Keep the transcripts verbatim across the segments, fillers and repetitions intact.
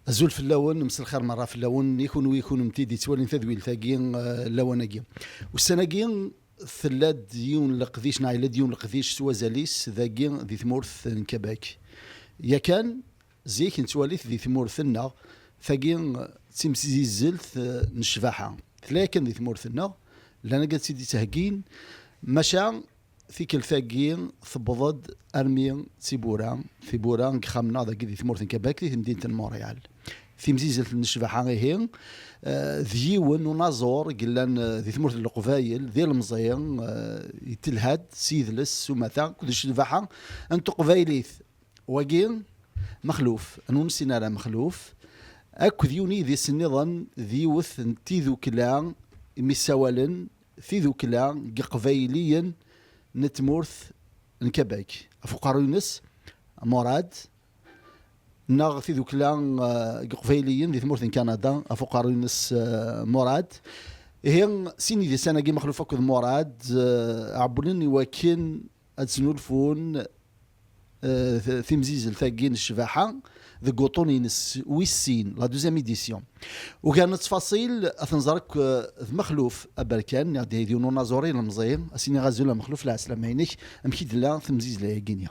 Azul fell-awen, mselxir merra fell-awen, i kunwi, i kunemti d-yettwalin tadwilt-agi, eh, lawan-agi. Ussan-agi, tella-d yiwen n leqdic, neɣ yella-d yiwen n leqdic s wazal-is dagi di tmurt n Québec. Yakan, zik nettwali-t di tmurt-nneɣ, tagi d timsizzelt, eh, n ccbaḥa. Tella yakan di tmurt-nneɣ, llan akka d tid-ittheggin, maca tikkelt-agi tewweḍ-d armi d tiwwura, tiwwura deg yexxamen-nneɣ dagi di tmurt n Québec, di temdint n Montréal. Timsizzelt n ccbaḥa ihi, eh, d yiwen n unaẓur yellan, eh, di tmurt n Leqbayel, d ilemẓi, eh, yettelha-d s yidles s umata akked ccbaḥa n teqbaylit. Wagi, Mexluf, anwa ur nessin ara Mexluf, akked yiwen yidis nniḍen d yiwet n tidukla imi ssawalen tidukla n Yiqbayliyen n tmurt n Québec. Ɣef uqerruy-ines, Murad, neɣ tidukla, eh, n Yiqbayliyen di tmurt n Kanada, ɣef uqerruy-ines, eh, Murad. Ihi, sin idisan-agi, Mexluf akked Murad, eh, ɛewwlen i wakken ad snulfun, eh, t-, timzizzelt-agi n ccbaḥa deg uṭṭun-ines wis sin, la deuxième édition. Ugar n ttfaṣil, ad t-nẓer akk, eh, d Mexluf Aberkan, niɣ d yiwen unaẓur ilemẓi, ad s-iniɣ azul a Mexluf, lɛeslama-inek, amek i d-tella temzizzla-agi-nni?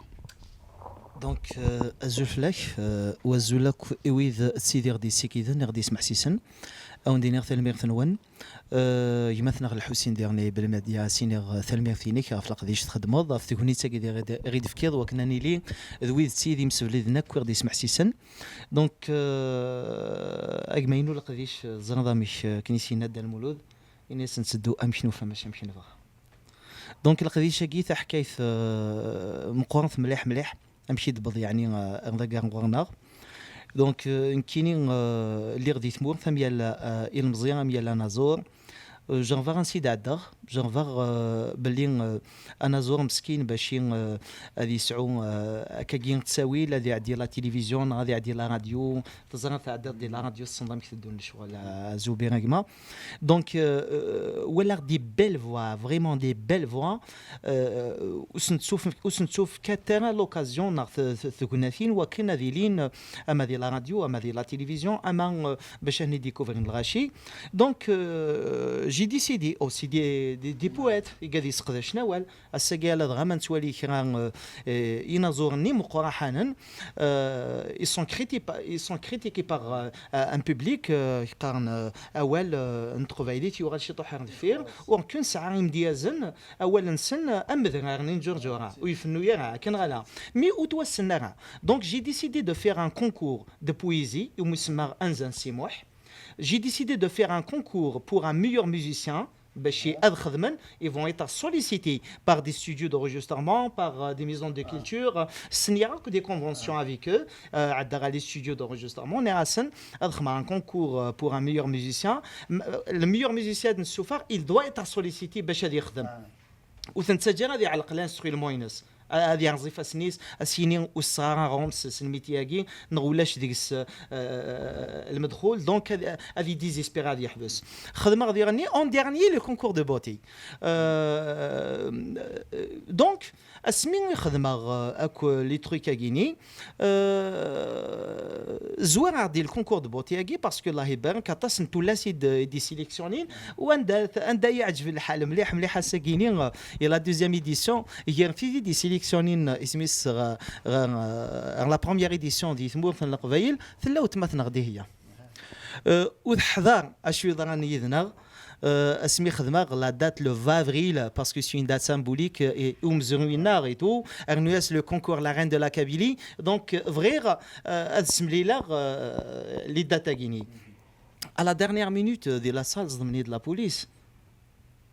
Donc, euh, azul fell-ak, euh, u azul akk i wid d tid i ɣ-d-yessikiden, i ɣ-d-yesmeḥsisen. Ad wen-d-iniɣ tanemmirt-nwen. Euh, gma-tneɣ Lḥusin diɣen i Belmadi, ad s-iniɣ tanemmirt-inek ɣef leqdic txedmeḍ, ɣef tegnit-agi diɣ i d-, i ɣ-d-tefkiḍ, wakken ad nili d wid d tid imsebladen akk i ɣ-d-yesmeḥsisen. Donc, euh, a gma-inu leqdic, euh, teẓriḍ amek, euh, akken i s-yenna Dda Lmulud, ini-as netteddu amek nufa, mačči amek nebɣa. Donc, leqdic-agi taḥkayt, euh, meqqret mliḥ, mliḥ, amek i d-tewweḍ, yeɛni, euh, ar dagi ɣur-neɣ. Donc, euh, nekkini, euh, lliɣ di tmurt, am yal, euh, ilemẓi, am yal anaẓur. Euh, jerbeɣ ansi d-ɛeddaɣ, jerbeɣ, euh, belli, euh, anaẓur meskin bac i, euh, ad yesɛu, euh, akkagi ttawil, ad iɛeddi la télévision, neɣ ad iɛeddi la radio. Teẓriḍ, tɛeddiḍ di la radio, tessneḍ amek teddun lecɣal, a Zubir a gma. Donc, euh, euh, walaɣ des belles voix, vraiment des belles voix. Euh, ur sent-ttuf-, ur sent-ttufkant ara l'occasion neɣ t-, t-, tegnatin wakken ad ilin, euh, ama di la radio, ama di la télévision, ama, euh, bac ad découvrir lɣaci. Donc, euh, j'ai décidé aussi des, des, des poètes, i gad yesseqdacen awal. Ass-agi ala dɣa ma nettwali kra, euh, euh, inaẓuren-nni meqqraḥanen, euh, ils sont critiqués par, ils sont critiqués par, euh, un public, euh, yeqqaren, euh, awal, euh, n teqbaylit yuɣal ciṭuḥ ar deffir, ur ken-sɛa imedyazen, awal-nsen, euh, am wedrar-nni n Ǧerǧura, ur ifennu ara, akken ɣala. Mi ur ttwassen ara. Donc, j'ai décidé de faire un concours de poésie, umi semmaɣ Anza n Si Muḥ. J'ai décidé de faire un concours pour un meilleur musicien, bac ad xedmen, ils vont être sollicités par des studios d'enregistrement, par, euh, des maisons de culture, euh, signer des conventions avec eux, euh, à les studios d'enregistrement, nniɣ-asen, ad xedmeɣ un concours, euh, pour un meilleur musicien. M-, euh, le meilleur musicien de Soufar, il doit être sollicité bac ad yexdem. Ur t-nettaǧǧa ad iɛelleq l'instrument-ines. A-, ad yerẓ ifassen-is, ad s-yini ur tesɛa aɣrum s, s lmiti-agi, neɣ ulac deg-s, euh, lmedxul. Donc, ad, ad yedizespir, ad yeḥbes. Xedmeɣ diɣenni, en dernier, le concours de beauté. Euh, euh, donc, asmi i xedmeɣ, euh, akk les trucs-agi-ni, euh, zwireɣ di le concours de beauté-agi, parce que, Allah ibarek, aṭas n tullas i d-, i d-isileksyunin, u anda, anda yeɛǧeb lḥal mliḥ, mliḥ ass-agi-ni, euh, et la deuxième édition, gar tid i d-isileksyunin, euh, isem-is ɣer, ɣer, euh, ɣer la première édition di tmurt n Leqbayel, tella weltma-tneɣ Dihiya. Euh, u teḥḍer acu yeḍran yid-neɣ, euh, asmi xedmeɣ la date le vingt avril, parce que c'est une date symbolique, euh, et umezruy-nneɣ et tout, rnu-as le concours La Reine de la Kabylie. Donc, euh, bɣiɣ, euh, ad semlileɣ, euh, les dates-agi-ni. À la dernière minute, euh, di la salle, ẓedmen-iyi-d la police.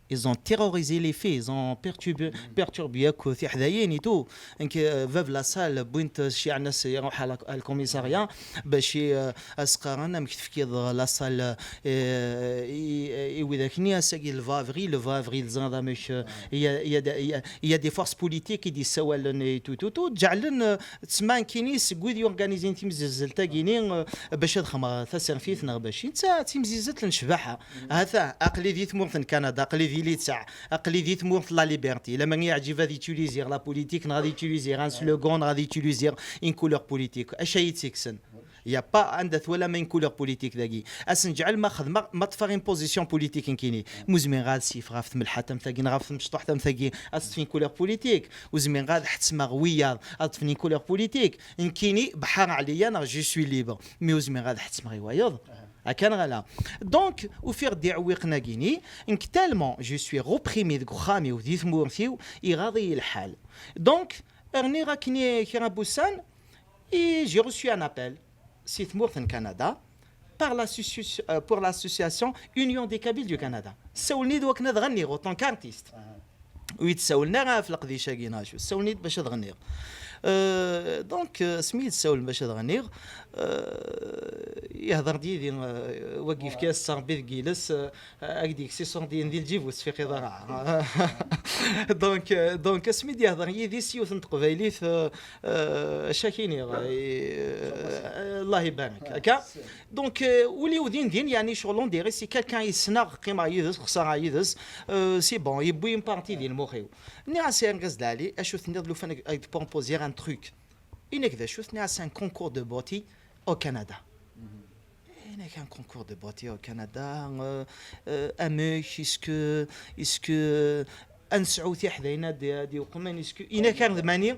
Ils ont terrorisé les filles, ils ont perturbé, perturbé akk tiḥdayin et tout. Donc, euh, bab la salle, wwin-t cci aɛnas iruḥ à la, à le commissariat, bac i, euh, as-qqaren amek tefkiḍ la salle, euh, i, i widak-nni, ass-agi le vingt avril, le vingt avril, ẓriḍ amek, euh, il y a, il y a des, il y a, il y a des forces politiques i d-yessawalen et tout, tout, tout, ǧeɛlen, euh, tsemma nekkini seg wid yurganizin timzizzelt-agi-ni, euh, bac ad xedmeɣ tasertit neɣ bac. Netta d timzizzelt n ccbaḥa. Hata, aql-i di tmurt n Kanada, aql-i Yili tesɛa, aql-i di tmurt n la liberté. Lama i yeɛǧib ad utiliser la politique, neɣ ad utiliser un slogan, neɣ ad utiliser une couleur politique. Acu ay tt-ikksen? Y a pas anda twalam une couleur politique dagi. Ad s-neǧɛel ma xedmeɣ, ma ṭṭfeɣ une position politique nekkini. Ma ur zmireɣ ad sifeɣ ɣef tmelḥat am tagi, neɣ ɣef tmecṭuḥt am tagi, ad s-ṭṭfeɣ une couleur politique. Ur zmireɣ ad ḥettmeɣ wiyaḍ, ad ṭṭfen une couleur politique. Nekkini, bḥar ɛliya, neɣ je suis libre. Mais ur zmireɣ ad ḥettmeɣ i wayeḍ. Akka neɣ ala? Donc, ufiɣ-d iɛewwiqen-agi-ni, nekk tellement je suis réprimé deg uxxam-iw, di tmurt-iw, iɣaḍ-iyi lḥal. Donc, rniɣ akken i kra n wussan, et j'ai reçu un appel si tmurt n Canada, par l'association, euh, pour l'association Union des Kabyles du Canada. Ssawlen-iyi-d wakken ad ɣenniɣ autant qu'artiste. Ur yi-d-ssawlen ara ɣef leqdic-agi neɣ acu, ssawlen-iyi-d bac ad ɣenniɣ. Euh, donc, euh, asmi i yi-d-ssawlen bac ad ɣenniɣ, euh, yehder-d yid-i, euh, wagi yefka-as Rebbi deg yiles, euh, ad k-d-yekkes iṣurdiyen di lǧib ur tesfiqiḍ ara. Donc, euh, donc, asmi d-yehder yid-i s yiwet n teqbaylit, euh, euh, acu ak-iniɣ, euh, Allah ibarak, akka? Donc, euh, ul-iw din din, yani, ccɣel on dirait si quelqu'un yessneɣ, qqimeɣ yid-s, xsareɣ yid-s, euh, c'est bon, yewwi une partie di lmux-iw. Nniɣ-as i argaz d Lɛali, acu tenniḍ lufan ad k-d-proposer un truc? Inek d acu? Nniɣ-as un concours de beauté au Canada. Inek un concours de beauté au Canada, euh, euh, amek, est-ce que, est-ce que ad nesɛu tiḥdayin ad d-, ad d-iweqmen, est-ce que, inek ar d mani,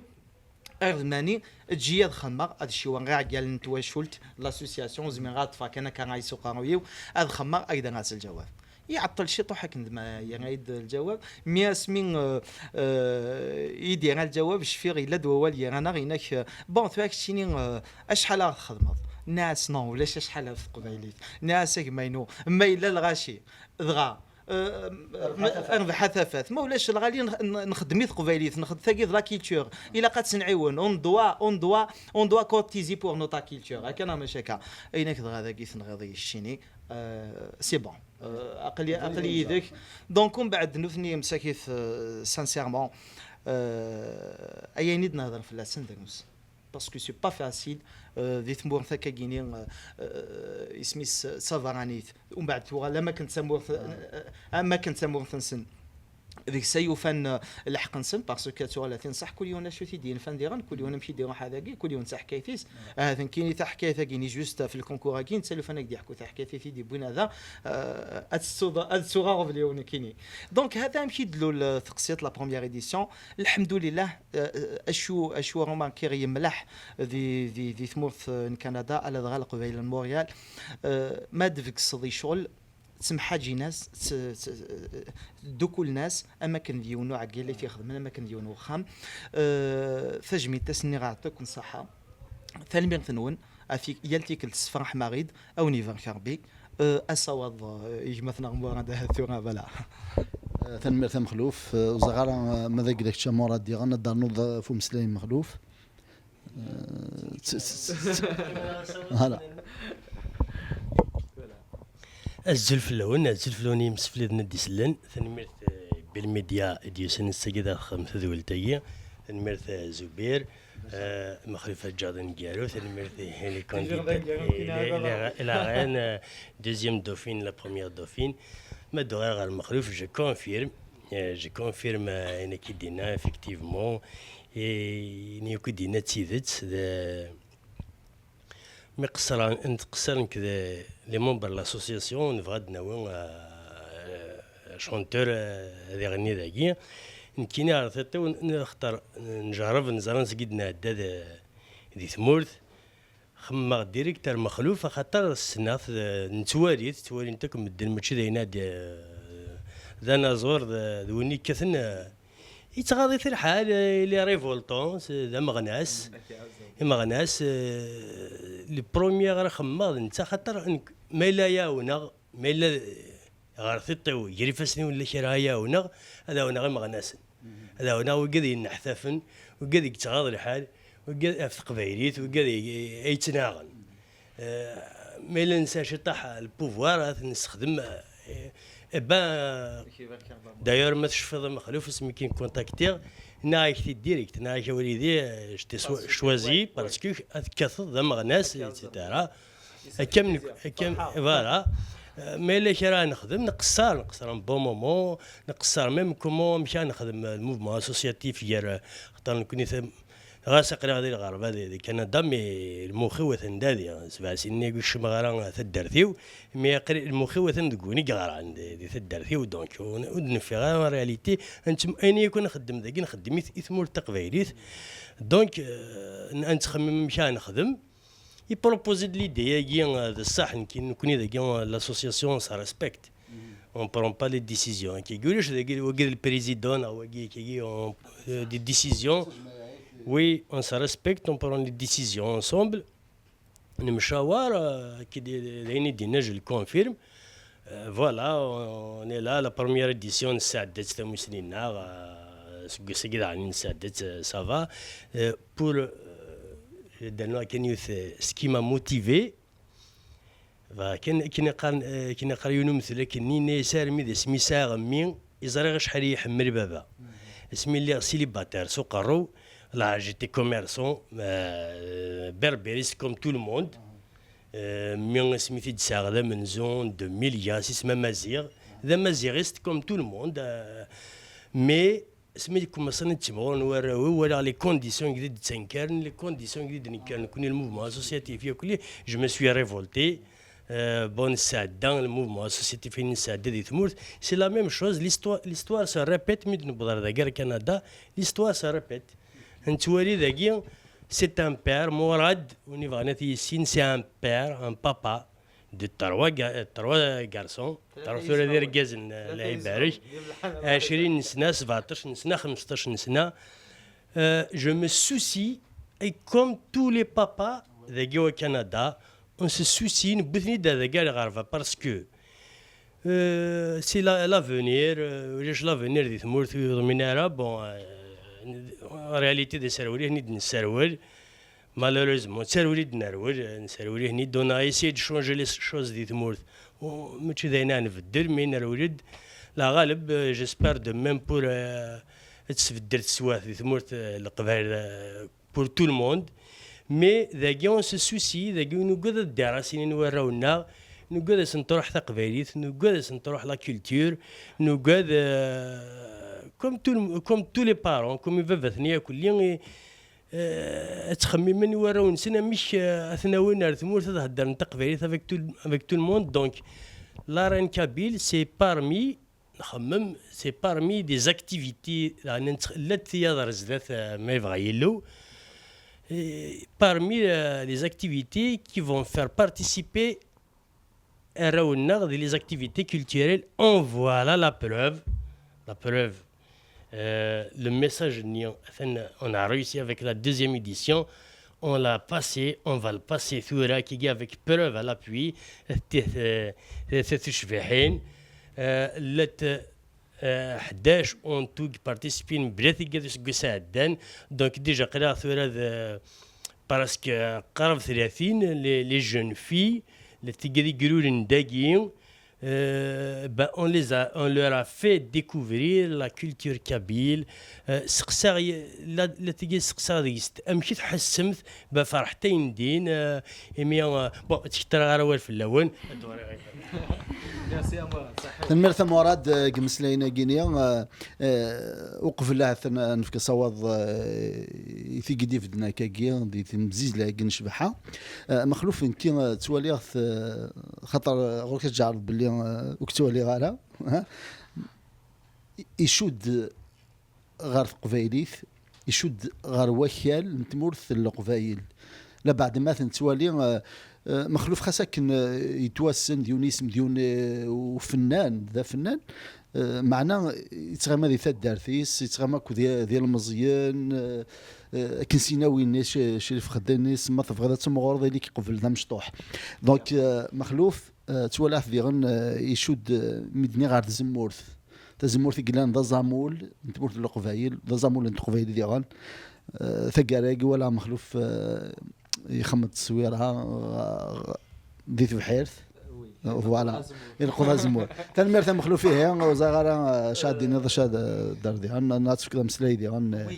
ar d mani, eǧǧ-iyi ad xemmeɣ, ad ciweɣ iɛeggalen n twacult, l'association, ur zmireɣ ad ṭṭfeɣ kan akka isuqaru-iw, ad xemmeɣ, ad k-d-rreɣ s lǧawab. Iɛeṭṭel ciṭuḥ akken d ma yerra-yi-d lǧawab, mi asmi, euh, euh, i d-yerra lǧawab, cfiɣ yella-d wawal gar-aneɣ, inek, euh, bon, tura keččini, euh, acḥal ara txedmeḍ? Nniɣ-as non, ulac acḥal ɣef teqbaylit. Nniɣ-as a gma-inu, ma yella lɣaci, dɣa, euh, rbeḥ a tafat. Rbeḥ a tafat. Ma ulac lɣali, nx-, n-, nxeddem i teqbaylit, nxeddem tagi d la culture. Ilaq ad tt-nɛiwen. On doit, on doit, on doit cotiser pour notre culture. Akka neɣ mačči akka? Inek dɣa dagi tenɣiḍ-iyi ccini. Euh, c'est bon. Euh, aql-i, aql-i yid-k. Donc, umbeɛd nutni msakit, euh, sincèrement, euh, ayen i d-nehder fell-asen drus. Parce que c'est pas facile, euh, di tmurt akkagini, euh, euh, isem-is d tabeṛṛanit. Umbeɛd tuɣal am akken d tamurt, euh, am akken d tamurt-nsen. Deg-s ay ufan, euh, lḥeqq-nsen, parce que tuɣal tin ṣaḥ, kul yiwen acu t-id-yenfan diɣen, kul yiwen amek i d-iruḥ ad agi, kul yiwen d taḥkayt-is. Ahat nekkini taḥkayt-agi-ni juste f lkunkur-agi, netta lufan ad k-d-yeḥku taḥkayt i t-id-yewwin ada, euh, ad tettuḍ-, ad ttuɣ aɣbel-iw nekkini. Donc, hada amek i d-tlul, euh, teqsiṭ, la première édition. Lḥemdulillah, euh, euh, acu, acu remarkiɣ yemlaḥ di, di, di tmurt, euh, n Kanada, ala dɣa Leqbayel n Montréal, euh, ma d-tbegseḍ i ccɣel, ttemḥaǧin-as, tt-, tt-, ddukulen-as, am akken d yiwen uɛeggil i t-ixedmen, am akken d yiwen uxxam. Euh, tajmilt-as nniɣ aɛṭiken ṣṣaḥa. Tanemmirt-nwen, ɣef yal tikkelt tessefraḥem-aɣ-id, a wen-ibarek Rebbi. Euh, asawaḍ, euh, i gma-tneɣ Murad ahat tura, voilà. Euh, tanemmirt a Mexluf. Euh, ur ẓriɣ ara, euh, ma d agla kečč a Murad diɣen, ad d-ternuḍ, euh, ɣef umeslay n Mexluf. Euh, tt-, tt-, tt-, voilà. Azul fell-awen, azul fell-awen i yimsefliden i d-isellen. Tanemmirt, eh, i Bell Media i d-yusan ass-agi ad aɣ-texdem tadwilt-agi. Tanemmirt, eh, Zubir, eh, Mexluf Aǧaḍ aneggaru. Tanemmirt i, i les candidats, i, i, i, i la reine, eh, deuxième dauphine, la première dauphine. Ma d-uɣaleɣ ɣer Mexluf, je confirme, eh, je confirme, eh, ayen akka i d-yenna, effectivement. Eh, ayen akk i d-yenna d tidet, d, Mi qeṣṣreɣ, nettqeṣṣir nekk d les membres n l'association, nebɣa ad d-nawi, euh, chanteur, euh, ad iɣenni dagi. Nekkini ar tiṭ-iw, n-, axaṭer njerreb, neẓra seg i d-nɛedda d-, di tmurt. Xemmemeɣ direct ar Mexluf, axaṭer ssneɣ-t, d-, nettwali-t, ttwalin-t akk medden, mačči d ayen ad, euh, d anaẓur, d, d win yekkaten, euh, Yettɣaḍ-it lḥal, il est révoltant, d ameɣnas. Ameɣnas, eh, le premier ara xemmeɣ d netta, xaṭer nekk, ma yella ɛawneɣ, ma yella ɣer tiṭ-iw, gar ifassen-iw, yella kra ara ɛawneɣ, ad ɛawneɣ imeɣnasen. Ad ɛawneɣ wigad yenneḥtafen, wigad i yettɣaḍ lḥal, wigad ɣef teqbaylit, wigad ay, ay yettnaɣen. Eh, ma yella nesɛa ciṭaḥ le pouvoir, ad t-nessexdem, eh, eh ben, d'ailleurs, ma tecfiḍ a Mexluf, asmi k-in-kontaktiɣ, nniɣ-ak-t-id direct, nniɣ-ak a Walidi, eh, je t'ai cho-, choisi parce que ad tekkateḍ d ameɣnas, et cetera. Akka m-, akka m-, voilà. Ma yella kra ara nexdem, nqeṣṣer, nqeṣṣer un bon moment, nqeṣṣer même comment, amek ara nexdem le mouvement associatif gar, xaṭer nekni tam-, ɣas aql-aɣ di lɣerba di, di Canada, mais lmux-iw atan dadi, sebɛa snin-agi ur kcimeɣ ara taddart-iw, mais aql-, lmux-iw atan deg win i yeɣran di, di taddart-iw, donc ur, ur d-neffiɣ ara en réalité, ayen yakk nxeddem dagi nxeddem-it i tmurt taqbaylit, donc euh, ad nettxemmim amek ara nexdem. Ipropose-d l'idée-agi, euh, d ṣṣeḥ, nekk, nekkni dagi, euh, l'association, on se respecte. On prend pas les décisions. Kagi ulac dagi, wagi d le président, neɣ wagi, kagi, on, euh, des décisions. Oui, on se respecte, on prend les décisions ensemble. Nemcawar, euh, ki d-, d ayen i d-yenna, je le confirme. Euh, voilà, on est là, la première édition, nesɛedda-tt tamusni-nneɣ, euh, seg wass-agi daɣen nesɛedda-tt, euh, ça va. Euh, pour, euh, Dderneɣ kan yiwet, euh, ce qui m'a motivé. Bah, akken, akken iqqar, euh, akken iqqar yiwen umethal akken, yenna-yas armi d asmi sɛiɣ mmi, i ẓriɣ acḥal i yi-iḥemmel baba. Asmi lliɣ célibataire s uqerru, là, j'étais commerçant, euh, berbériste comme tout le monde. Euh, mmi asmi t-id-sɛiɣ d amenzu, deux mille, yas isem Amaziɣ. D amaziɣist comme tout le monde, euh, mais asmi d-kkumaṣen ad ttimɣuren warraw-iw, walaɣ les conditions i d-ttankaren, les conditions i d-nekkaren nekkni, le mouvement associatif yakk, je me suis révolté. Euh, bon, nesɛedda le mouvement associatif i nesɛedda di tmurt, c'est la même chose, l'histoire, l'histoire se répète, mi d-newweḍ ar dagi ar Canada, l'histoire se répète. Nettwali dagi, c'est un père, Murad, win ibɣan ad t-yissin, c'est un père, un papa de trois ga-, trois garçons, trois, tura d irgazen, euh, Allah ibarek. Ɛecrin n sna, sbeɛṭac n sna, xmesṭac n sna. Euh, je me soucie, et comme tous les papas dagi au Canada, on se soucie, newwi-ten-id ar dagi ar lɣerba, parce que, euh, c'est la, l'avenir, euh, ulac l'avenir di tmurt ur yeḍmin ara, bon, euh, en réalité d aserwel i ten-id-nesserwel, malheureusement, d tarewla i d-nerwel, euh, nesserwel i ten-id, on a essayé de changer les choses di tmurt, mačči d ayen ara nbeddel, mais nerwel-d, la ɣaleb, euh, j'espère de même pour, euh, ad tesbeddel teswiɛt di tmurt, euh, Leqbayel, euh, pour tout le monde. Mais dagi on se soucie, dagi nugad ad d-irasinin warraw-nneɣ, nugad ad sen-truḥ taqbaylit, nugad ad sen-truḥ la culture, nugad, euh, comme tout le, comme tous les parents, comme ibabaten yakk-lli, euh, ad ttxemmimen i warraw-nsen amek, euh, ad ten-awin ar tmurt ad heddren taqbaylit avec tout, avec tout le monde. Donc, la reine kabyle, c'est parmi nxemmem, c'est parmi des activités, yeɛni, llant tiyaḍ ar zdat, euh, ma yebɣa Yillu. Et parmi, euh, les activités qui vont faire participer arraw-nneɣ di les activités culturelles, en voilà la preuve. La preuve, euh, le message-nni, on a réussi avec la deuxième édition. On l'a passé, on va le passer tura, kigi avec preuve à l'appui, t-, t-, t-, tucbiḥin, euh, llant, euh, ḥdac en tout qui participent, mebla tigad useggas iɛeddan. Donc déjà aql-aɣ tura d, euh, presque, euh, qrib tlatin, les, les jeunes filles, les tigad igruren dagi, euh, ben, on les a, on leur a fait découvrir la culture kabyle. Euh, seqsaɣ y-, la, la tigi seqsaɣ deg-s, amek i tḥessemt, ben, ferḥet ayen din, euh, imi, euh, bon, ur ttkeṭṭireɣ ara awal fell-awen. Merci à moi. Tanemmirt a Murad, euh, deg imeslayen-agi-ni, euh, euh, uqbel ahat n-, nefk asawaḍ, euh, i tigi d-ibedden akkagi, di temzizla-agi n ccbaḥa. Euh, Mexluf, nekki, euh, ttwaliɣ-t, euh, xaṭer, euh, ɣur-k ad tjeɛreḍ belli, euh, ur k-ttwaliɣ ara. Icudd ɣer teqbaylit, icudd ɣer wakal n tmurt n Leqbayel. Labeɛd ma t-nettwali, euh, euh, Mexluf xas akken, euh, yettwassen d yiwen isem, d yiwen, euh, ufennan, d afennan, euh, meɛna yettɣima di taddart-is, yettɣima akk d, d ilmeẓyen, euh, euh, akken s-yenna winna, Crif Xeddanis, ma tebɣiḍ ad temɣureḍ, ili-k qbel d amecṭuḥ. Donc, euh, Mexluf, euh, ttwalaɣ-t diɣen, euh, icudd, euh, mi d-nniɣ ɣer tzemmurt. Tazemmurt i yellan d aẓamul n tmurt n Leqbayel, d aẓamul n teqbaylit diɣen. Euh, taggara-agi walaɣ Mexluf, euh, ixemmeḍ tteswira, euh, di tebḥirt. Voilà. Ileqqeḍ azemmur. Tanemmirt a Mexluf, ihi, ur ẓriɣ ara, euh, acu ad d-tiniḍ, acu ad, euh, d-terr diɣen, neɣ ad tefkeḍ ameslay diɣen, euh.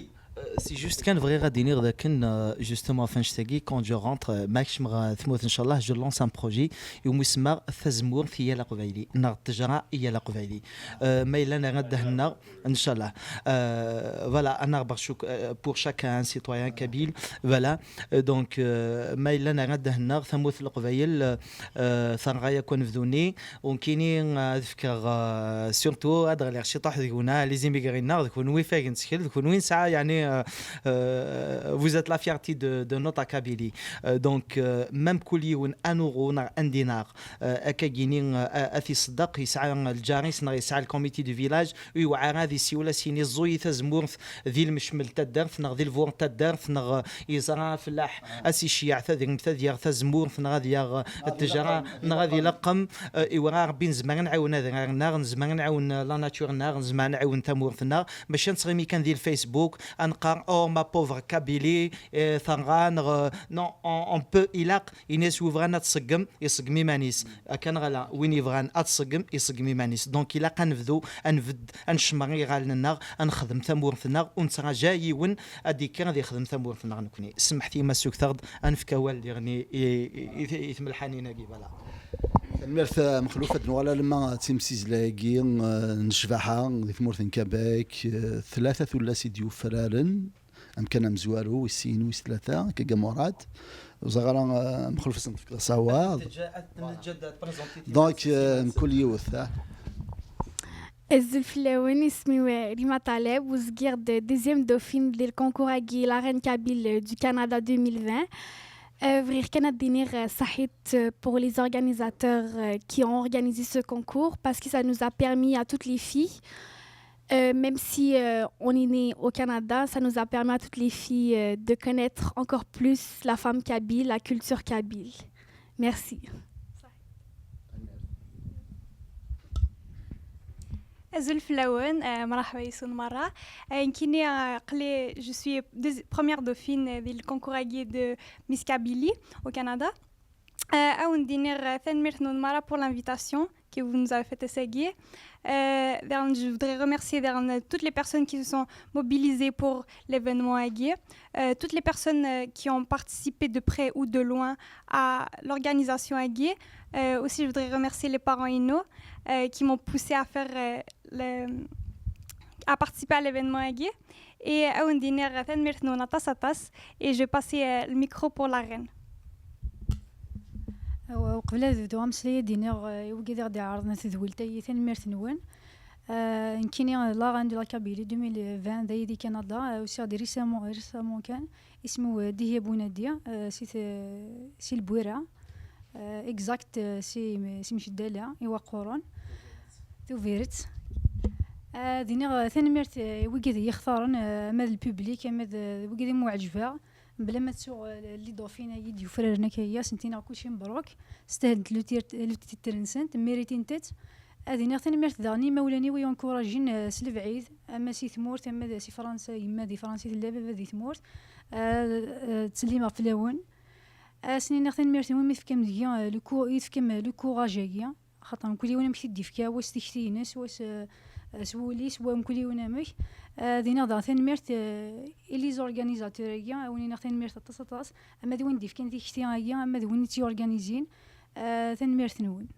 C'est juste kan bɣiɣ ad d-iniɣ dakken, euh, justement, ɣef annect-agi, quand je rentre, euh, ma kecmeɣ ɣer tmurt, ncallah, je lance un projet iwumi semmaɣ Tazemmurt i yal aqbayli, neɣ Ttejra i yal aqbayli. Euh, ma yella nerra ddehn-nneɣ, ncallah. Euh, voilà, ad nerbeḥ cuk-, euh, pour chacun, un citoyen kabyle. Voilà. Euh, donc, euh, ma yella nerra ddehn-nneɣ, tamurt n leqbayel, euh, euh, terɣa yakk anebdu-nni, u nekkini, euh, ad fkeɣ, euh, surtout ad ɣliɣ ciṭuḥ deg-wen, ah, les immigrés-nneɣ, d kunwi i fagen ttkel, d kunwi nesɛa, yeɛni, euh, euh, vous êtes la fierté de, de notre Kabylie. Euh, donc, euh, même kul yiwen un euro neɣ un dinar, euh, akka gini, euh, a, a t-iṣeddeq, yesɛa lǧar-is neɣ yesɛa le comité du village, ur yewɛer ad isiwel, ad s-yini ẓẓu-yi tazemmurt di lmecmel n taddart neɣ di lbur n taddart neɣ, euh, yeẓra afellaḥ, ad s-iceyyeɛ tadrimt ad yaɣ tazemmurt neɣ ad yaɣ, euh, ttejra neɣ ad ileqqem. Euh, i wara Rebbi nezmer ad nɛawen adrar-nneɣ, nezmer ad nɛawen, euh, la nature-nneɣ, nezmer ad nɛawen tamurt-nneɣ, mačči ad nettɣimi kan di lfacebook, ad neqqar, oh, ma pauvre Kabylie, euh, terɣa, neɣ, euh, non, on, on peut, ilaq, ini-as wi bɣan ad tṣeggem, iṣeggem iman-is. Akka neɣ ala, win yebɣan ad tṣeggem, iṣeggem iman-is. Donc, ilaq ad nebdu, ad nbedd, ad ncemmer iɣallen-nneɣ, ad nexdem tamurt-nneɣ, ur nettraǧa yiwen ad d-yekker ad yexdem tamurt-nneɣ nekni. Semḥet-iyi ma ssukteɣ-d, ad nefk awal diɣen i, i, i, i, i tmelḥanin-agi, voilà. Tanemmirt, eh, Mexluf, ad nuɣal alamma d timsizzla-agi, eh, n ccbaḥa di tmurt n Kabak, eh, tlata tullas i d-yufraren, amkan amezwaru, wis sin, wis tlata, Kaga Murad. Ur ẓriɣ ara, eh, Mexluf, ad sen-tefkeḍ asawaḍ. Donc, eh, mkul yiwet, ah. Azul fell-awen, isem-iw, eh, Rima Taleb, u zgiɣ-d deuxième dauphine di lkankur-agi, la Reine Kabyle, eh, du Canada deux mille vingt. Eh, bɣiɣ kan ad d-iniɣ, eh, saḥit, eh, pour les organisateurs, eh, qui ont organisé ce concours, parce que ça nous a permis à toutes les filles, eh, même si, eh, on est né au Canada, ça nous a permis à toutes les filles, eh, de connaître encore plus la femme kabyle, la culture kabyle. Merci. Azul fell-awen, eh, mṛaḥba yes-wen merra. Eh, nekkini, eh, aql-i, je suis deuxi-, première dauphine, eh, di lkankur-agi de Miss Kabylie au Canada. Eh, ad wen-d-iniɣ, eh, tanemmirt-nwen merra pour l'invitation que vous nous avez faite ass-agi. Eh, daɣen, je voudrais remercier daɣen toutes les personnes qui se sont mobilisées pour l'événement-agi, eh, toutes les personnes, eh, qui ont participé de près ou de loin à l'organisation-agi. Eh, aussi, je voudrais remercier les parents inu, eh, qui m'ont poussé à faire, eh, le, à participer à l'événement-agi. Et ad wen-d-iniɣ tanemmirt-nwen aṭas, aṭas. Et je vais passer, eh, le micro pour la reine. Awa, uqbel ad bduɣ ameslay, ad d-iniɣ, eh, i wigad i ɣ-d-iɛerḍen tedwilt-agi, tanemmirt-nwen. Eh, nekkini, eh, la reine de la Kabylie deux mille vingt, d aya di Canada, eh, usiɣ-d récemment, récemment kan, isem-iw, eh, Dihya Bounadi, eh, si t-, si Lbwira, eh, exact, eh, si, si Mjeddala, i Waqquren. Tubiret. Eh, ad iniɣ, eh, tanemmirt, eh, i wigad i yi-xtaren, eh, ama d le public, ama d, eh, wigad i mu ɛejbeɣ. Mebla ma ttuɣ, eh, les dauphines-agi d-yufraren akka-agi, ad sent-iniɣ kulci mebruk, stahent le tir-, le titre-nsent, mérité-ntent. Ad iniɣ tanemmirt daɣen i imawlan-iw i yi-encouragin, eh, s lebɛid, ama si tmurt, ama d, si Fransa, yemma di Fransa i tella, baba di tmurt. Eh, eh, ttsellimeɣ fell-awen. Ad sen-iniɣ tanemmirt i wumi tefkam deg-i, eh, le cou-, i tefkam, eh, le courage-agi. Xaṭer mkul yiwen amek t-id-yefka, wa s tikti-ines, wa s, eh, s wul-is, wa mkul yiwen amek. Eh, ad iniɣ daɣen tanemmirt, eh, i les organisateurs-agi, ad wen-iniɣ tanemmirt aṭas, aṭas, ama d win d-yefkan tikti-agi, ama d win i tt-yorganizin. Eh, tanemmirt-nwen.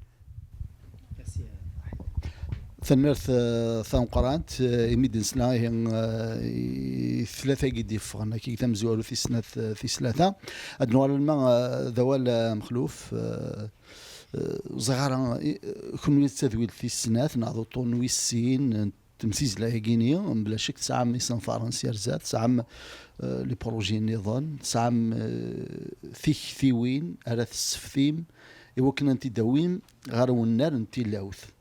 Tanemmirt, eh, tameqqrant, eh, imi d-nesla ihi, eh, i tlata-agi d-yeffɣen, akka, tamezwarut tis snat, eh, tis tlata. Ad nuɣal alma, eh, d awal, eh, Mexluf, eh, Eh, ẓriɣ ara, eh, kenwi d tadwilt tis snat neɣ d uṭṭun wis sin n temsizzla-agi-ni, mebla ccek tesɛam isenfaren s yerza, tesɛam, eh, les projets nniḍen, tesɛam, eh, tiktiwin ara tesseftim i wakken ad tent-id-tawim ɣer wennar n tilawt.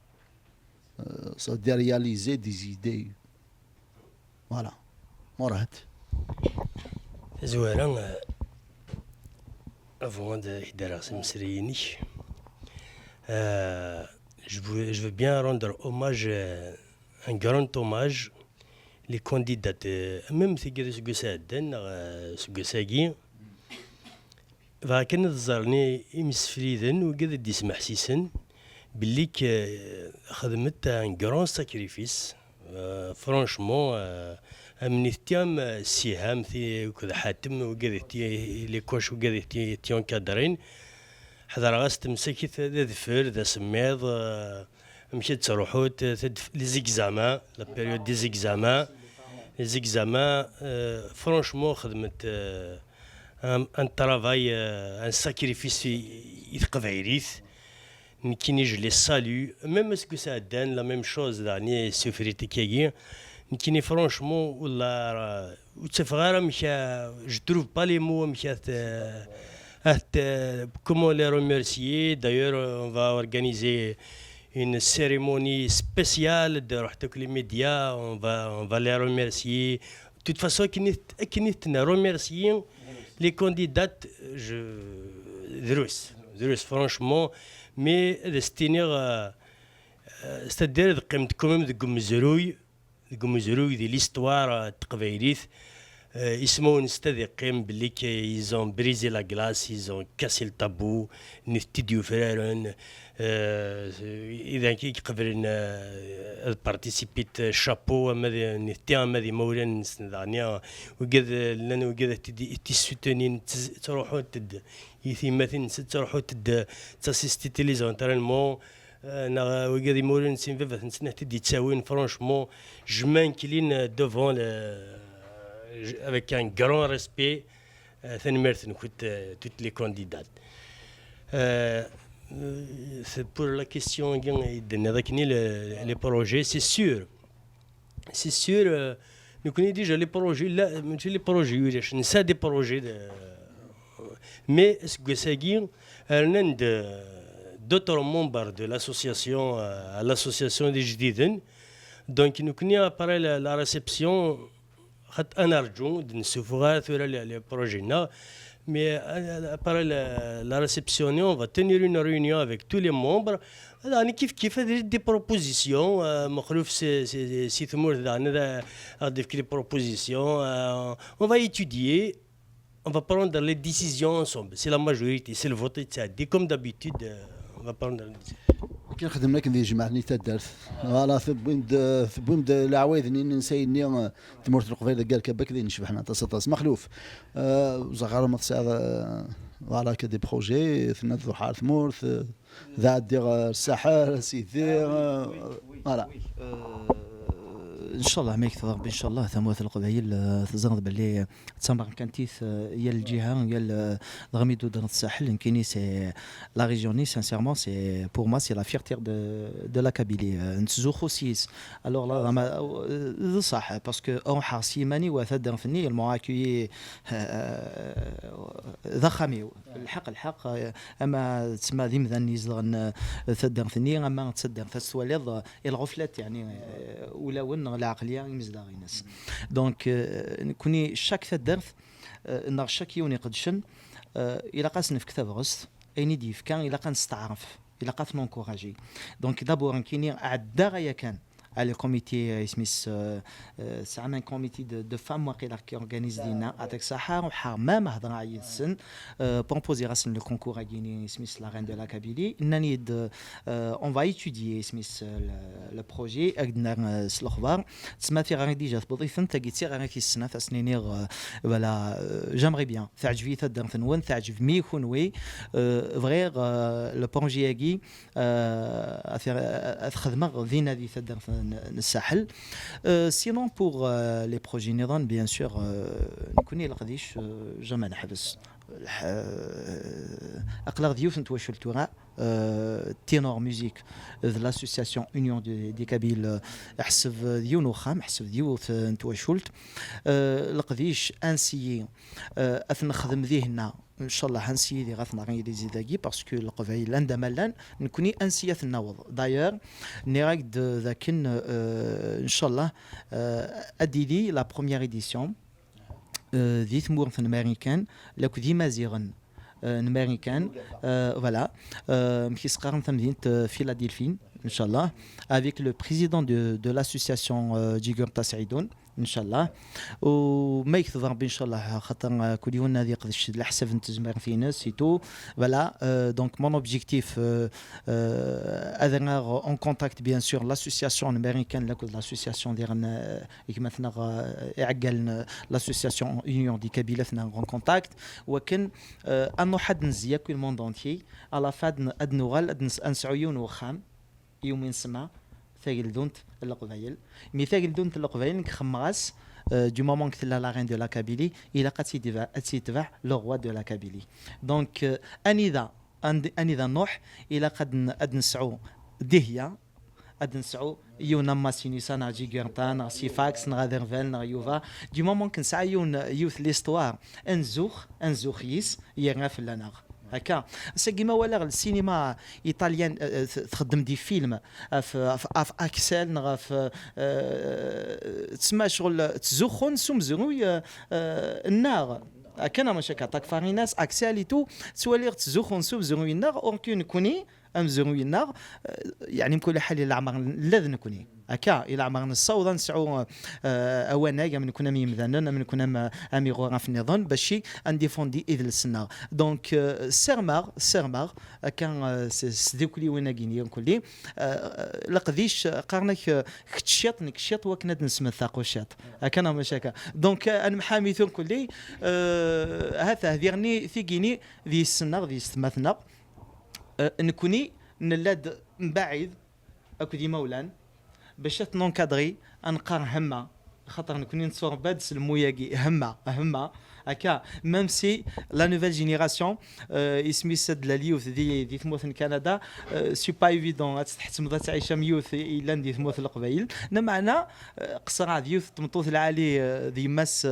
Eh, ça veut dire réaliser des idées. Voilà. Murad. Tazwara, euh, avant ad ak-d-rreɣ s imeslayen-ik, euh, je veux, je veux bien rendre hommage, euh, un grand hommage, les candidates, euh, même tigri seg usɛeddan, neɣ, euh, seg usagi, Bɣa kan ad ẓren i-, imsefliden, wigad i d-ismeḥsisen, belli k-, xedmet un grand sacrifice, Euh, franchement, euh, am nitenti am, euh, Siham, ti-, akked Ḥatem, wigad i ti-, les coachs, wigad i ti-, ti-encadrin. Ḥedreɣ-as temsakit d adfel, d asemmiḍ, euh, amek ad truḥut, euh, tadf-, les examens, la période des examens. Les examens, euh, franchement, xedment, euh, un, un travail, euh, un sacrifice i, i teqbaylit. Nekkini, je les salue. Même aseggas iɛeddan, la même chose, daɣni sufrit akkagi. Nekkini, franchement, wallah, ra-, ur ttafeɣ ara amek, euh, je trouve pas les mots amek ad t-, ad t-, comment les remercier. D'ailleurs, on va organiser une cérémonie spéciale de ruḥ akk les médias, on va, on va les remercier. De toute façon, akken i t-, akken i ten-remercier les candidats, je, drus, drus, franchement, mais ad as-tiniɣ, euh, euh, c'est-à-dire, teqqimeḍ quand même deg umezruy, deg umezruy di l'histoire, euh, n teqbaylit. Euh, isem-nsen ad yeqqim belli k-, ils ont brisé la glace, ils ont cassé le tabou, nitenti d-yufraren, euh, idan i iqeblen, euh, ad participit, chapeau, ama d nitenti, ama d imawlan-nsen, daɣni, euh, wigad, euh, llan wigad i t-id-, i t-issutenin, ttz-, ttruḥunt-d i tiyemmatin-nsen, ttruḥunt-d, ttassistent i les entraînements, euh, neɣ wigad imawlan-nsen, baba-tsen ad t-id-ittawin, franchement, je m'incline devant le, avec un grand respect, euh, tanemmirt-nkent, euh, toutes les candidates. Euh, c'est pour la question, i d-tenniḍ akken i le, les projets, c'est sûr. C'est sûr, euh, nekkni déjà les projets, la, mačči les projets, ulac, nesɛa des projets de, mais aseggas-agi, rnan-d, euh, d'autres membres de l'association, euh, à l'association d ijdiden. Donc, nekkni, après la, la réception, xaṭ ad nerǧu, d-nessufuɣ ara tura le, le projet-nneɣ. Mais, euh, après la, la réception, on va tenir une réunion avec tous les membres. Daɣen kif kif ad d-, des propositions, euh, Mexluf si, si, si tmurt daɣen ad, ad d-yefk les propositions, euh, on va étudier, on va prendre les décisions ensemble. C'est la majorité, c'est le vote yettɛeddi, comme d'habitude, euh, on va prendre les décisions. Akken xedmen akken di jmaɛten i taddart. Voilà, tewwim-d, tewwim-d leɛwayed-nni n nsay-nni, euh, tmurt n Leqbayel deg Arkabak, d ayen icebḥen aṭas, aṭas. Mexluf, euh, ur ẓriɣ ara ma tesɛiḍ, euh, voilà, akka des projets, tenna-d truḥ ar tmurt, euh, d ɛeddiɣ ar Saḥel, a sidi, euh, voilà. Euh, ncallah ma yekteḍ Rebbi, ncallah, tamurt n Leqbayel, euh, teẓriḍ belli d tamerkantit, euh, yal lǧiha, yal, euh, dɣa mi d-udren Saḥel, nekkini c'est la région-nni, sincèrement, c'est, pour moi, c'est la fierté de, de la Kabylie. Euh, nettzuxxu s yis. Alors là, d ṣṣeḥ, parce que ruḥeɣ s yiman-iw ar taddart-nni, ils m'ont accueilli, euh, d axxam-iw. Lḥeqq, lḥeqq, euh, ama tsemma d imdanen izedɣen, euh, taddart-nni, ama d taddart, ad twaliḍ, euh, i lɣeflat, yeɛni, euh, ulawen neɣ lɛeqliya imezdaɣ-ines. Donc, euh, nekkni, chaque taddart, euh, neɣ chaque yiwen iqeddcen, euh, ilaq ad s-nefk tabɣest, ayen i d-yefka ilaq ad nesteɛref, ilaq ad t-nencourager. Donc, d'abord, nekkini ɛeddaɣ aya kan, à le comité, euh, isem-is, euh, euh, tesɛam un comité de, de femmes, waqila, qui organise dinna, adak saḥa, ruḥeɣ même hedreɣ yid-sen, euh, proposer-asen le concours-agi-ni, isem-is la reine de la Kabylie, nnan-iyi-d, euh, on va étudier, isem-is, euh, le, le projet, ad d-nerr, euh, s lexbar. Tesma tiɣri déjà tewweḍ-iten, tagi d tiɣri tis snat, ad sen-iniɣ, euh, voilà, euh, j'aimerais bien, teɛǧeb-iyi taddart-nwen, teɛǧeb-iyi kunwi, euh, bɣiɣ, euh, le projet-agi, euh, ad t-, ad t-xedmeɣ dinna di taddart n, n Saḥel. Euh, sinon, pour, euh, les projets niḍen, bien sûr, euh, nekkni leqdic, euh, jamais neḥbes. Lḥ-, euh, aql-aɣ d yiwet n twacult tura, euh, Ténor Musique, de l'association Union des, des Kabyles, euh, ḥseb d yiwen uxxam, ḥseb d yiwet, euh, n twacult. Euh, leqdic, ad nsiyi, euh, ad t-nexdem dihinna, ncallah, ad nsiyi diɣ ad t-naɣ yili zid-agi, parce que Leqbayel anda ma llan, nekkni ad nsiyi ad ten-naweḍ. D'ailleurs, nniɣ-ak-d dakken, euh, ncallah, euh, ad d-tili la première édition, euh, di tmurt n Marikan, lakk d Imaziɣen, euh, n Marikan, euh, voilà, euh, amek i s-qqaren, tamdint, euh, Philadelphie, Inchallah, avec le président de, de l'association euh, Jigurta Saïdoun, Inchallah. وما يكتب ربي Inchallah خاطر كل يوم هذه يقدش على حسب التزمير فينا c'est tout. Voilà, euh, donc mon objectif euh, euh, هذا en contact bien sûr l'association américaine, l'association ديالنا كما ثنا عقلنا l'association Union des Kabyles ثنا en contact. ولكن آه، انه حد نزيا كل monde entier على فاد اد نوغال اد نسعو يون وخام يومين سما ثاقلدونت لقبايل. مي ثاقلدونت لقبايل نكخم غاس du moment que la reine de la Kabylie il a قد يتبع le roi de la Kabylie. Donc euh, انذا انذا نوح الى قد اد نسعو دهيا اد نسعو يونا ماسينيسا نغ جيغرتا نغ سيفاكس نغ ذيرفال نغ يوفا. Du moment كنسعى يون يوث l'histoire انزوخ انزوخ يس يرنا فلانا هكا. ساكي ما ولا السينما ايطاليان تخدم des films في في اكسل نغ في تسمى شغل تزوخون سوم زروي النار. هكا انا ماشي كاطاك فاريناس اكسل تو توالي تزوخون سوم زروي النار اوركو نكوني امزروي النار. يعني بكل حال العمر لا نكوني هكا الى عمر نصاوض نسعو اوانايا من كنا ميمدانن من كنا اميغورا في النظام باش انديفوندي اذ السنه. Donc سيرماغ سيرماغ هكا سديكلي وين كيني كلي لقديش قارنك كتشيط نكشيط وكنا نسمى ثاقو شيط هكا انا مش هكا. Donc انا محامي ثون كلي هاتا هذيرني ثيقيني ذي السنه ذي ستماتنا. نكوني نلاد مباعد اكو دي مولان باش تنونكادري انقار همه خاطر نكوني نتصور باد سلموياكي همه همه هكا. Même si la nouvelle génération اسمي سد لليوث دي دي ثموث كندا c'est pas évident تحتمض تعيش ميوث الا دي ثموث القبايل. نمعنا قصر عاد يوث تمطوث العالي دي ماس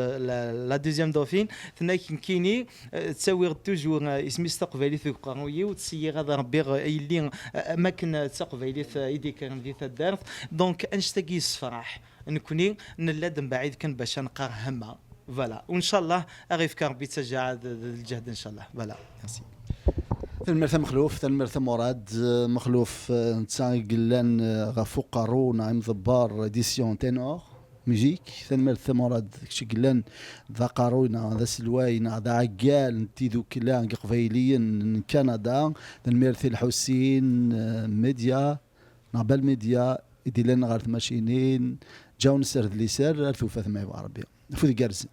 la deuxième dauphine تناك كيني تساوي toujours اسمي تقبايليت في قرويي وتسيي غادا ربي يلي ما كنا تقبايليت ايدي كان دي تدارت. Donc انشتاقي الصفراح نكوني نلاد من بعيد كان باش نقار همه. Voilà وان شاء الله اغيفك ربي تشجع الجهد ان شاء الله. Voilà merci. Tanemmirt a Mexluf, tanemmirt a Murad. Mexluf netta i yellan ɣef uqerru neɣ imḍebber édition Ténor Musique. Tanemmirt a Murad kečč i yellan d aqerruy neɣ d aselway neɣ d aɛeggal n tidukla n Iqbayliyen n Kanada. Tanemmirt i Lḥusin Media neɣ Bal Media i d-illan ɣer tmacinin. Ǧaw nesser d liser ar tufat ma yebɣa Rebbi. Afud igerrzen.